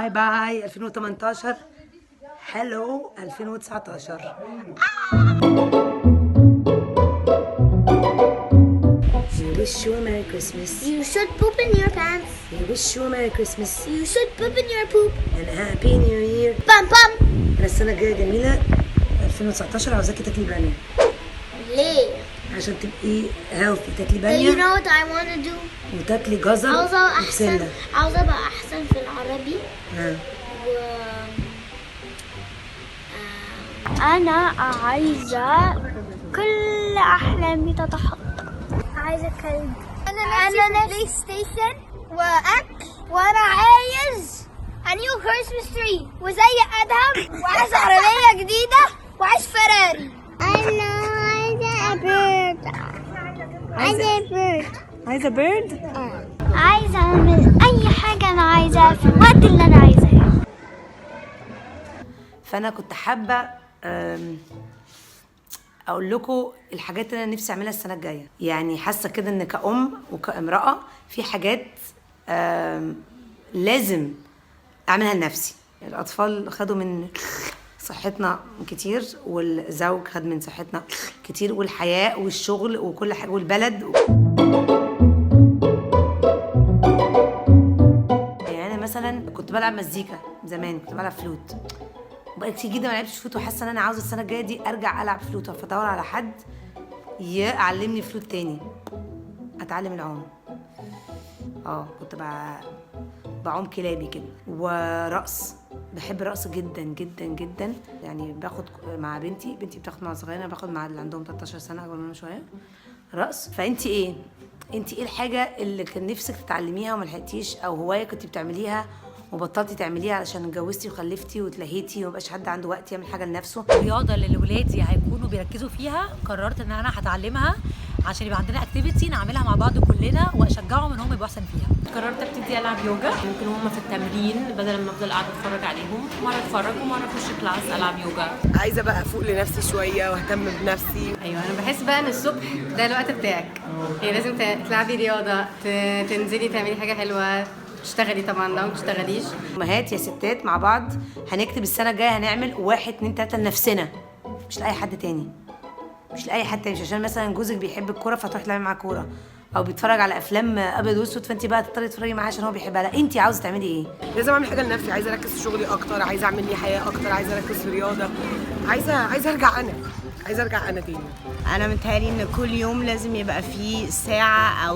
Bye bye 2018، hello 2019. We wish you a Merry Christmas. You should poop in your pants. We wish you a Merry Christmas. You should poop in your poop. And a Happy New Year. بام بام. أنا السنة الجاية جميلة 2019 عاوزاكي تاكلي بامية. ليه؟ عشان تبقي healthy، تاكلي You بامية know what I wanna do؟ وتاكلي جزر عاوزة أحسن وبسلة. عاوزة أبقى أحسن في العربي. ها. و أنا عايزة كل أحلامي تتحقق. عايزة كلب. أنا نفسي PlayStation وأكل، وأنا عايز a new Christmas tree وزي أدهم، وعايز عربية جديدة، وعايز فراري. أنا عايزة bird. عايزة bird. عايزة bird؟ عايزة أعمل أي حاجة أنا عايزاها في الوقت اللي أنا عايزاه. فأنا كنت حابة أقول لكم الحاجات اللي أنا نفسي أعملها السنة الجاية. حاسة كده إن كأم وكامرأة في حاجات لازم أعملها لنفسي. الأطفال خدوا من صحتنا كتير، والزوج خد من صحتنا كتير، والحياة والشغل وكل حاجة والبلد. أنا مثلاً كنت بلعب مزيكا زمان، كنت بلعب فلوت، بقى كتير جدا ما لعبتش فلوت، وحاسه ان انا عاوزه السنة الجاية دي ارجع العب فلوت، فادور على حد يعلمني فلوت تاني، اتعلم العوم. كنت بعوم كلابي كده. ورقص، بحب الرقص جدا جدا جدا. باخد مع بنتي، بنتي بتاخد مع صغيرة، انا باخد مع اللي عندهم 13 سنة اكبر منهم شوية رقص. فانتي ايه؟ انتي ايه الحاجة اللي كان نفسك تتعلميها وما لحقتيش، او هواية كنتي بتعمليها وبطلتي تعمليها علشان اتجوزتي وخلفتي وتلهيتي ومبقاش حد عنده وقت يعمل حاجة لنفسه؟ الرياضة اللي ولادي هيكونوا بيركزوا فيها قررت ان انا هتعلمها عشان يبقى عندنا activity نعملها مع بعض كلنا، واشجعهم ان هم يبقوا احسن فيها. قررت ابتدي العب يوجا، ممكن هم في التمرين بدل ما افضل قاعدة اتفرج عليهم، مرة اتفرج ومرة اخش class العب يوجا. عايزه بقى افوق لنفسي شوية واهتم بنفسي. ايوه، انا بحس بقى ان الصبح ده الوقت بتاعك، لازم تلعبي رياضة، تنزلي تعملي حاجة حلوة، تشتغلي طبعا لو ما بتشتغليش. امهات يا ستات مع بعض هنكتب السنة الجاية هنعمل 1 2 3 لنفسنا، مش لاي حد تاني، مش لاي حد تاني. مش عشان مثلا جوزك بيحب الكورة فتروحي تلعبي معاه كورة، او بيتفرج على افلام ابيض واسود فانت بقى تضطري تتفرجي معاه عشان هو بيحبها. لا، انت عاوزه تعملي ايه؟ لازم اعمل حاجة لنفسي، عايزه اركز في شغلي اكتر، عايزه اعمل لي حياة اكتر، عايزه اركز في رياضة، عايزه ارجع انا، عايزه ارجع انا تاني. انا متهيألي ان كل يوم لازم يبقى فيه ساعة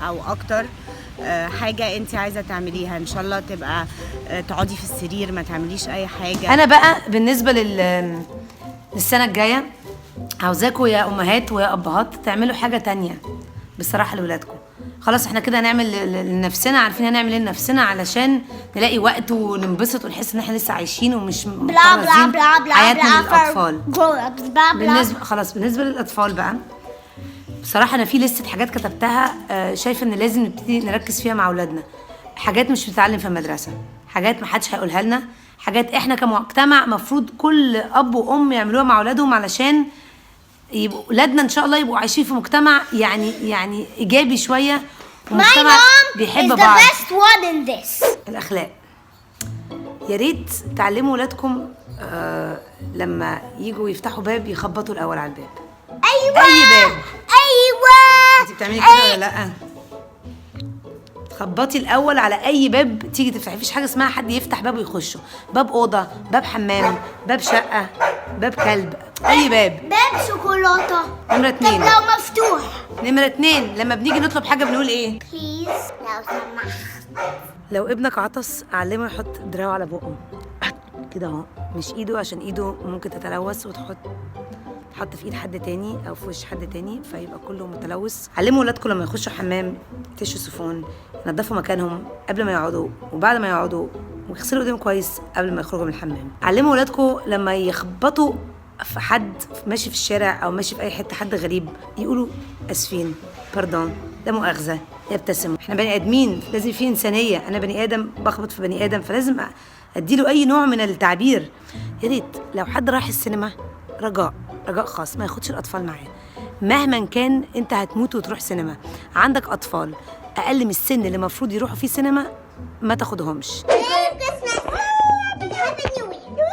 او اكتر، حاجة انت عايزه تعمليها، ان شاء الله تبقى، تقعدي في السرير ما تعمليش اي حاجة. انا بقى بالنسبة للسنة الجاية عاوزاكم يا امهات ويا ابهات تعملوا حاجة تانية بصراحة لولادكم. خلاص احنا كده هنعمل لنفسنا، عارفين هنعمل ايه لنفسنا علشان نلاقي وقت وننبسط ونحس ان احنا لسه عايشين ومش blah blah مطرزين blah blah حياتنا blah للاطفال. for grown ups. blah blah. خلاص بالنسبة للاطفال بقى بصراحة انا في لستة حاجات كتبتها، شايفه ان لازم نبتدي نركز فيها مع اولادنا. حاجات مش بتتعلم في المدرسة، حاجات ما حدش هيقولها لنا، حاجات احنا كمجتمع مفروض كل اب وام يعملوها مع اولادهم علشان يبقوا اولادنا ان شاء الله يبقوا عايشين في مجتمع ايجابي شوية، My ومجتمع mom بيحب is the بعض. best one in this. الاخلاق، يا ريت تعلموا ولادكم، لما يجوا يفتحوا باب يخبطوا الاول على الباب. ايوه. اي باب. ايوه. انت بتعملي كده ولا لا؟ تخبطي الاول على اي باب تيجي تفتحي، مفيش حاجة اسمها حد يفتح باب ويخشه، باب اوضة، باب حمام، باب شقه، باب كلب، اي باب. باب شوكولاتة. نمره طب 2. لو مفتوح. نمره 2، لما بنيجي نطلب حاجة بنقول ايه؟ please لو سمحت. لو ابنك عطس علمه يحط دراعه على بقه كده اهو، مش ايده عشان ايده ممكن تتلوث وتحط تحط في ايد حد تاني او في وش حد تاني فيبقى كله متلوث. علموا ولادكم لما يخشوا حمام يتشوا سيفون، ينظفوا مكانهم قبل ما يقعدوا وبعد ما يقعدوا، ويغسلوا ايديهم كويس قبل ما يخرجوا من الحمام. علموا ولادكم لما يخبطوا في حد ماشي في الشارع او ماشي في اي حتة حد غريب يقولوا اسفين، pardon، لا مؤاخذة، يبتسموا. احنا بني ادمين لازم في انسانيه، انا بني ادم بخبط في بني ادم فلازم اديله اي نوع من التعبير. يا ريت لو حد راح السينما رجاء خاص ما ياخدش الاطفال معاه، مهما كان انت هتموت وتروح سينما، عندك اطفال اقل من السن اللي المفروض يروحوا فيه سينما، ما تاخدهمش. Merry Christmas and Happy New Year.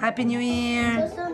Happy New Year.